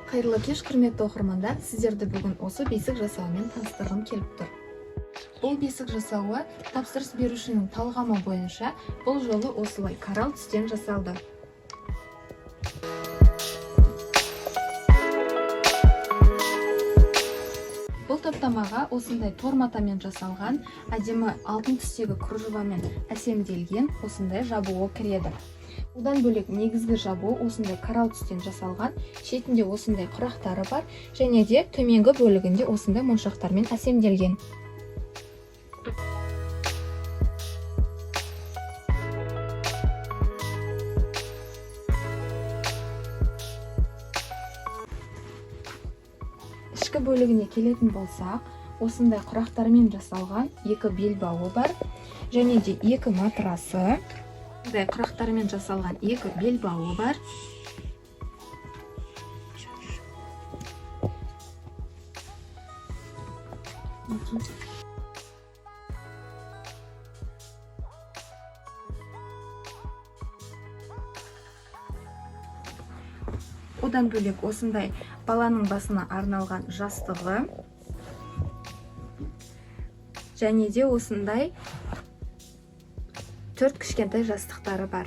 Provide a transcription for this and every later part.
Қайырлы кеш, құрметті оқырмандар! Сіздерді бүгін осы бесік жасауымен таныстырғым келіп тұр. Бұл бесік жасауы тапсырыс берушінің талғамы бойынша бұл жолы осылай коралл түстен жасалды. Бұл топтамаға осындай тор матамен жасалған, әдемі алтын түстегі кружевамен әсемделген осындай жабуы кіреді. Одан бөлек негізгі жабуы осындай коралл түстен жасалған, шетінде осындай құрақтары бар және де төменгі бөлігінде осындай моншақтармен әсемделген. Ішкі бөлігіне келетін болсақ, осындай құрақтармен жасалған екі белбауы бар және де екі матрасы. Осындай құрақтармен жасалған екі белбауы бар. Одан бөлек осындай баланың басына арналған жастығы және де осындай төрт кішкентай жастықтары бар.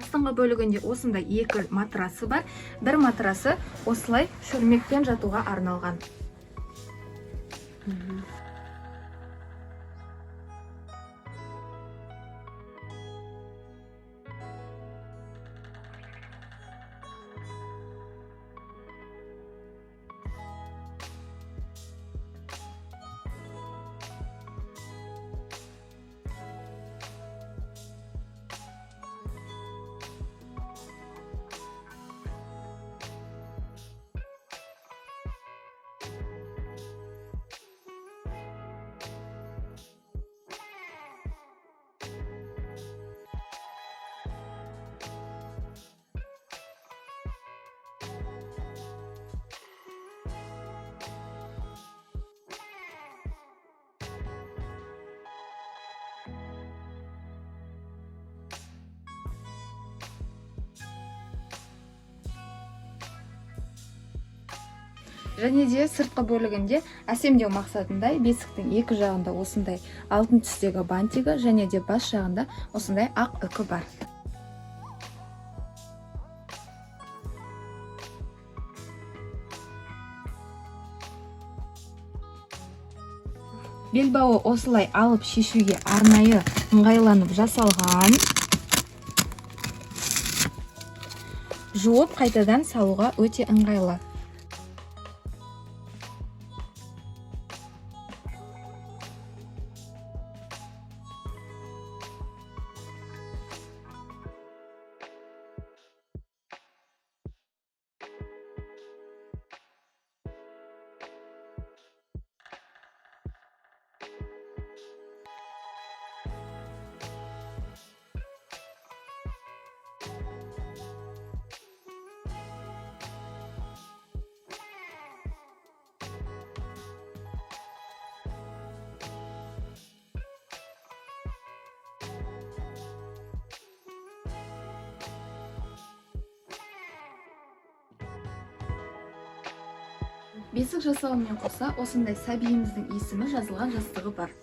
Астыңғы бөлігінде осындай екі матрасы бар. Бір матрасы осылай шөлмекпен жатуға арналған. Және де сыртқы бөлігінде әсемдеу мақсатында бесіктің екі жағында осындай алтын түстегі бантигі және де бас жағында осындай ақ үкі бар. Белбауы осылай алып шешуге арнайы ыңғайланып жасалған. Жуып қайтадан салуға өте ыңғайлы. Бесік жасауымен қоса осындай сәбиіміздің есімі жазылған жастығы бар.